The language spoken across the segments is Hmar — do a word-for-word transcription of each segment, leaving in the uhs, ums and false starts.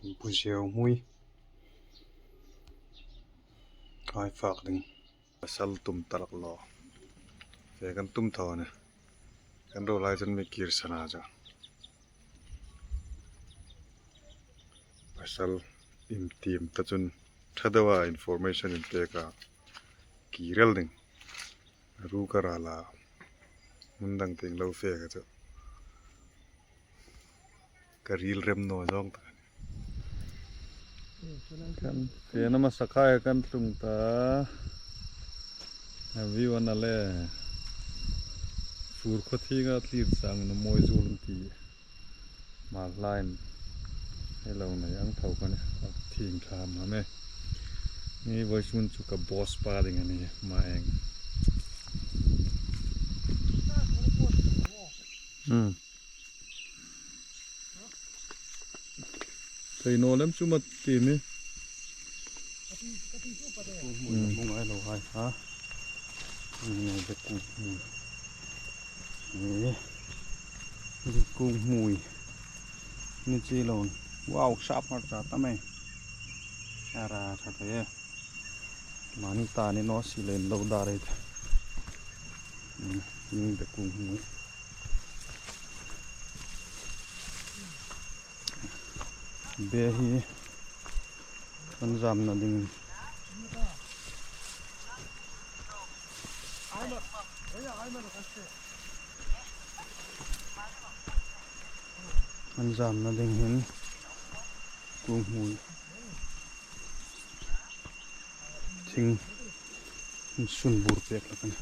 Pu Ziau hmui. Kai fak ding. Pasal tum ta lak lo. Fe kan tum tho a nih. Kan ro lai chun mi kir sana chu. Pasal im tim ta chun ṭha deuha information in pek a kir el ding. Ru ka ra la. Hmun dang tieng lo fe ka chu. Ka ril rem naw zawng tak. Kan fena hmasa kha kan tlung ta. A view a na le. Fur khaw thinga tlir chang na mawi zuol ti. Hma hlain. Hei lo nei ang tho ka nih. A thing ṭha hmang e. Ni vawisun chu ka boss pa ding a nih. Hma eng. Hmm. Thei naw lem chu mat ti mi. Kung hmui, hmm, hmung ai lo hai ha. Ni de kung hmui. Ni. Ni kung hmui. Ni chi lo. Wow, sap har cha ta mai. Ara cha ta ye. Mani ta ni naw si len lo da re. Hmm, ni de kung hmui. Be hi kan zamna ding. Kan zamna ding hin kung hmui. Thing sun bur pek la kan.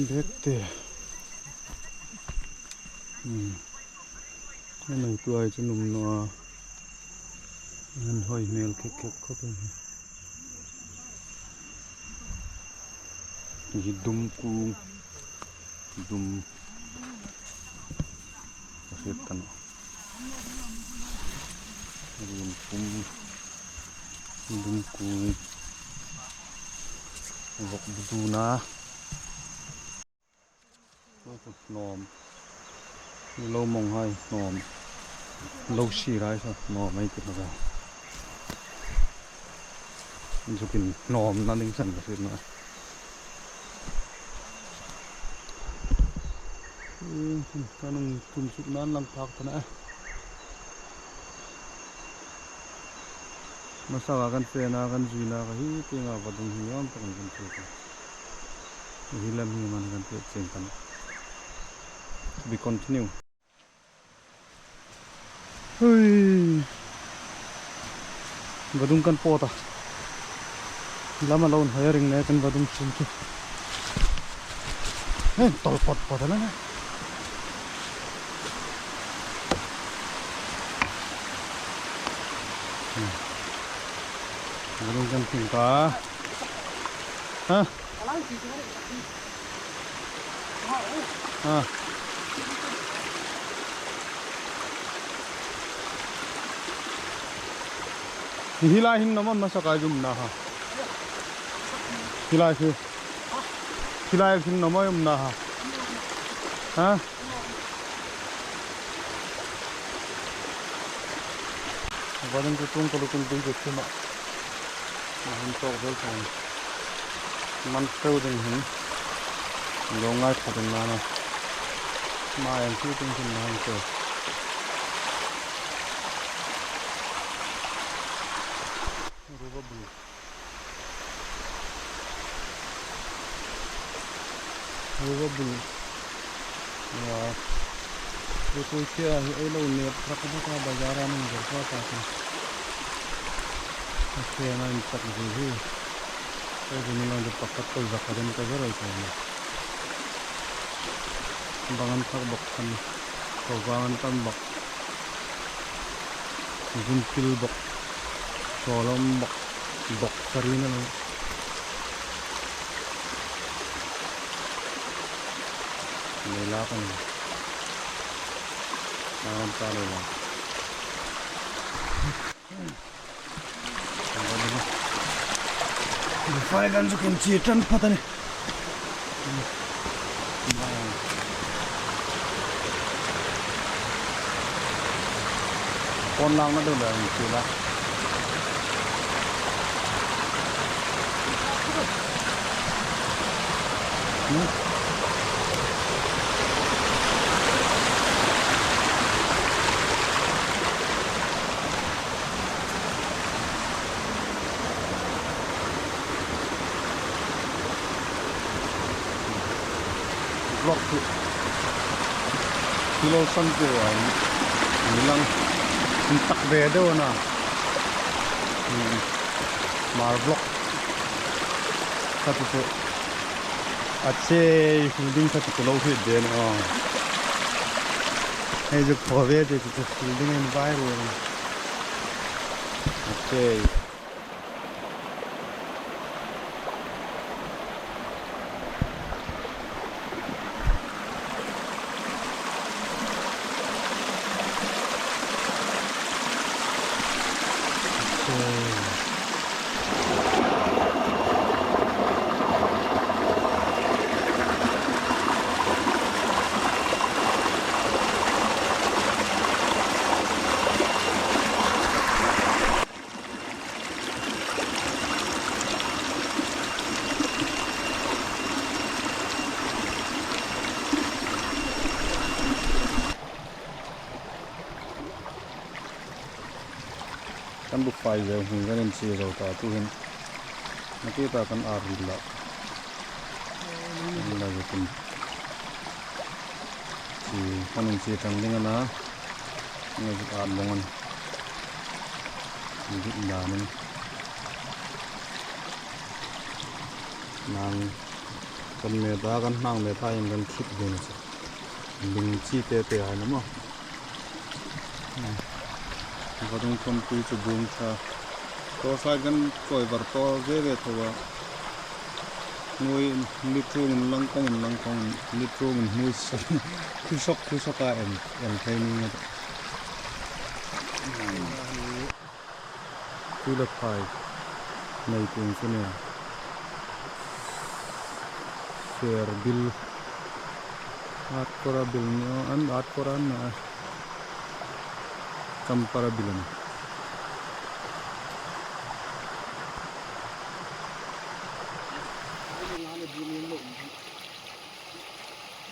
Bek te. Hmm. Ka nei tu ai chu num naw a. An hoi hmel khek khek khawp a. Hi dum kung. Dum. Ka hriet ta nawh. Rin pum. Dum kung. Vawk bu duna. Hnawm. Ni lo mawng hai hnawm. Lo si rai sa hnawm ai ti ma ka. Zukin hnawmna ding san ka hriet naw. Kan hung tum suk nan lang phak ta na. Hmasa kan fena kan zuina kha hi tienga vadung hi awm takin kan fe ta. Hi lam hi man kan fe cheng kan. To be continue. Hui. Vadung kan pawt a. Lam a lo hoi a ring le kan vadung chim chu. Hei, tol pawt pawt a la na. Hmm. Vadung kan chim ta. Ha? Ah. Hi lai hin nawm a hmasa kai zum na ha. Hi lai hi. Hi lai hin nawm a um na ha. Ha? Vadung chu tung ka lutung tung chu chima. Hun tawk vel tawk. Man teu ding hin. Lo ngai pha ding na na. Ma en chu tung hin na hin teu. Ruwa bul. Ruwa bul. Wa. Ruwa bul kia hi ei lo nep rak bawk a, bazar a min zer pa ta kan. Ka fe ngai tak zi hi. Ei dun lo de pakhat ko za ka den ka zer ai ko. Bang an thak bawk kan. Ko bang an tam bawk. Zun pil bawk. Sawlawm bawk. Bawk ka ri na lo. Leila kan. Saram ta leila. Fai kan chu kan chi tan phat a nih. Phone lang na deu le, ang sila. Hmm? Vlog hi. Hi lo san te a, ni lang. Intak ve deu a na. Hmm. Mar vlog. Kha chu chu. A che, hung ding kha chu chu lo hriet de ni a. Hei chu khaw ve te chu chu hung ding in vai ru. A che. Kan bu fai ve hung kan inchie zo ta tu hin. Naki ta kan ar ri la. Ni la ve tum. Chi kan inchie tang ding a na. Ngai ar long an. Ni dan in. Nang kan me ta kan nang me ta in kan khit ve ni chu. Ling chi te te ai na ma. Vadung khawmpui chu bung tha. Tawsai kan koi var tawl ve ve tho a. Hnuoi, ni ṭhungin lang kawngin, lang kawngin, ni ṭhungin hnuoi sa. Khu sawk, khu sawk a en, en thei ni ngat. Tui le phai nei tieng chu nia. Ser bil. Atkora bil ni aw, an Atkora an na. Kampara bil an.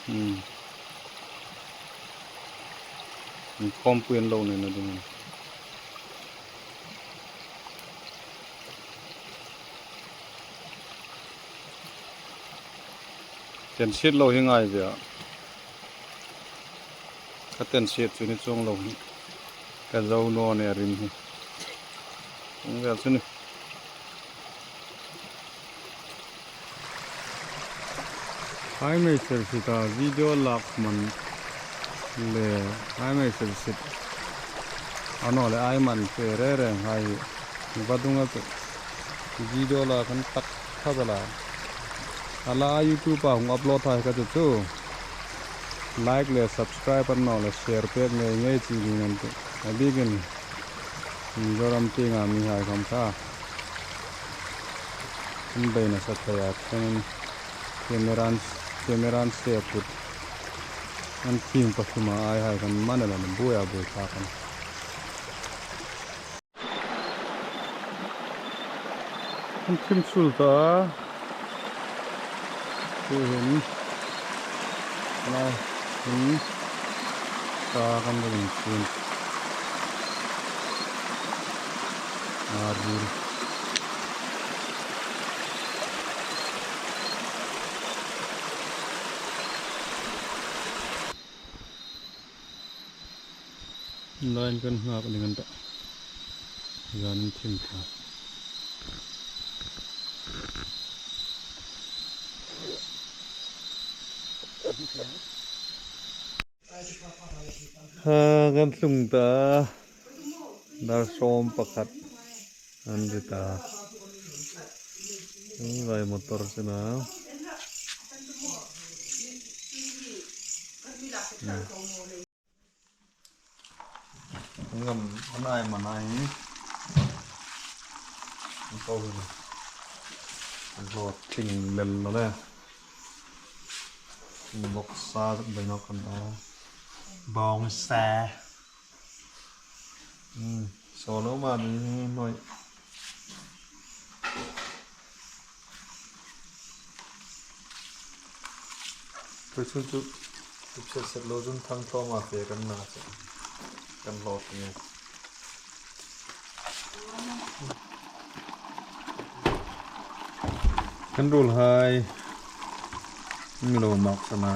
Hmm. Khawmpui an lo nei na ding. Ten siet lo hi ngai ve a. Ka ten siet chu ni chuong lo hi. Ka zo naw ni a rim hi. Hung ve chu ni. Ai mai ser sit a video lak man le ai mai ser sit. A naw le ai man fe re reng hai. Vadunga chu video la kan tak tha bala. A la YouTube a hung upload hai ka chu chu. Like le subscribe an naw le share pek ngei ngei chi ding an ti. A bikin Mizoram tienga mihai khawm kha an bei nasa thei a, ṭhen camera, camera se put an thim pathum a, ai hai khan man a la buoi a buoi ta khan. An thim sul ta. Chu hin. Lai hin. Ta kan lo inchun. A ril. Line kan nghak ding an ta. Zan in thim ta. Ha, kan tlung ta. Dar sawm pakhat. An ri ta. Hung lai motor sina. Ngam, an ai man ai. An ko ni. An lo tling lel lo le. Bawksa bai nawk kan ta. Bawngsa. Hmm, so lo ma ni noi. Pui sun chu, ip set set lo chun thang thaw ma fe kan na chu. Kan lo ti. Kan ruolhai. Mi lo mak sana.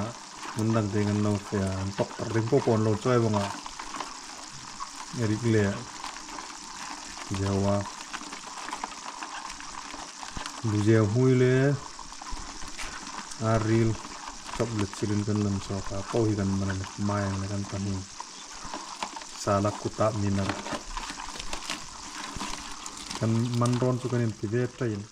Mun dang te kan lo fe a. An tok tar ding po pon lo choi banga. Erik le. Jewa. Lu jew hui le. A ril. Chop le chilin kan lam so ka. Po hi kan man mai ang le kan ta hi. Sala kuta minar. Kan man ron chu kan in ti ve train.